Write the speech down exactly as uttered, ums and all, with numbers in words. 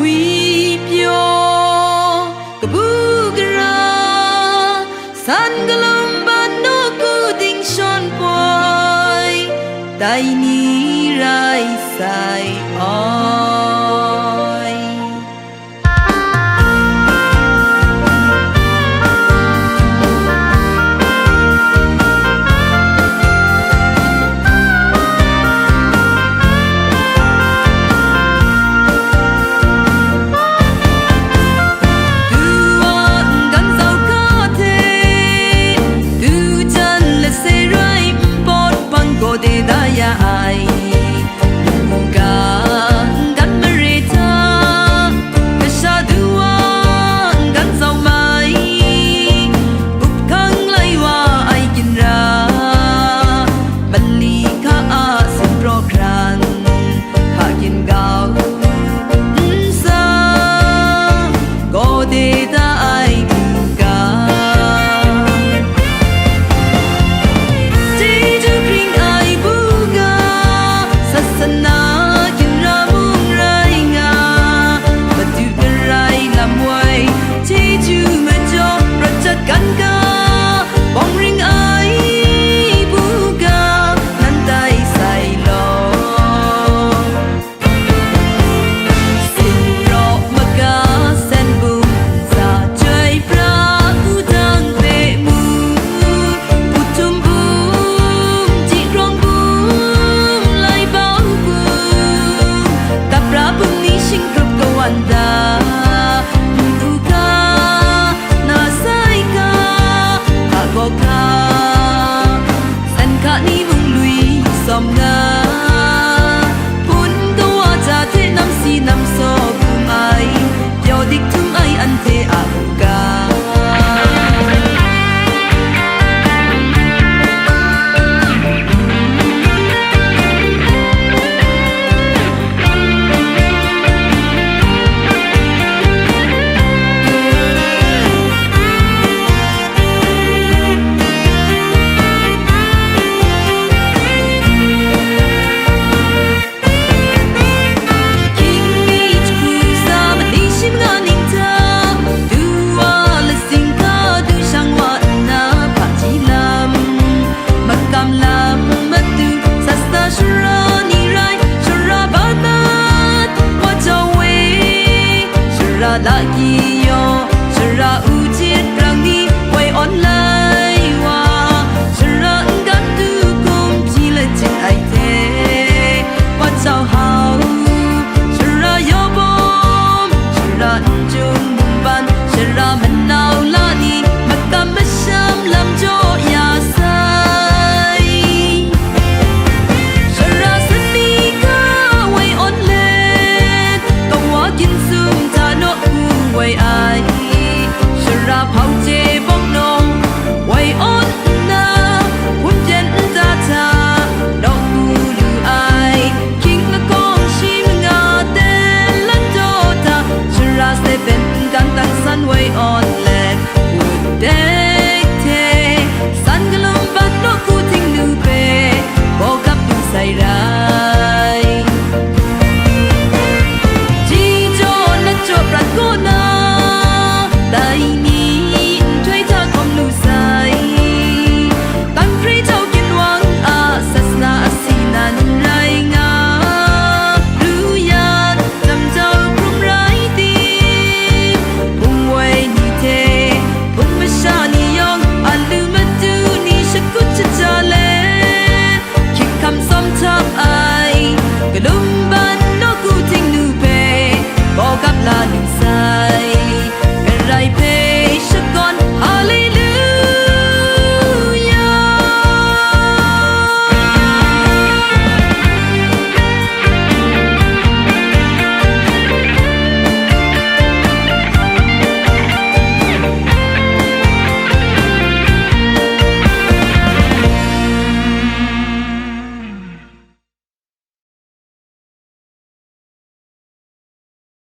Ngwi pyaw, kabu gara, san galum ban nawku dingshawn poi, dai ni rai sai ai. Du a n-gan zau ga hte, du jan lase rai npawt hpang gaw de da ya ai. Mungga n-gan mare hta, kasha du a n-gan zau mai, up hkang lai wa ai ginra, mali hka a sumpraw hkran, hka ginggau n sa, gaw de da ai buga, chyeju hpring ai buga, sasana ginra mung rai nga, madu garai lam woi, chyeju majaw rawt jat kan ga, bawng ring ai buga, nan tai sai law. Sinraw maga sen bum, sa chyoi pra, wudang hpe mu, putum bum, jikrawng bum, laibau bum, dap ra bum ni shinggrup kawan da, n-gu ga, na sai ga, hka gaw hka, san hka ni mung lui sawm nga.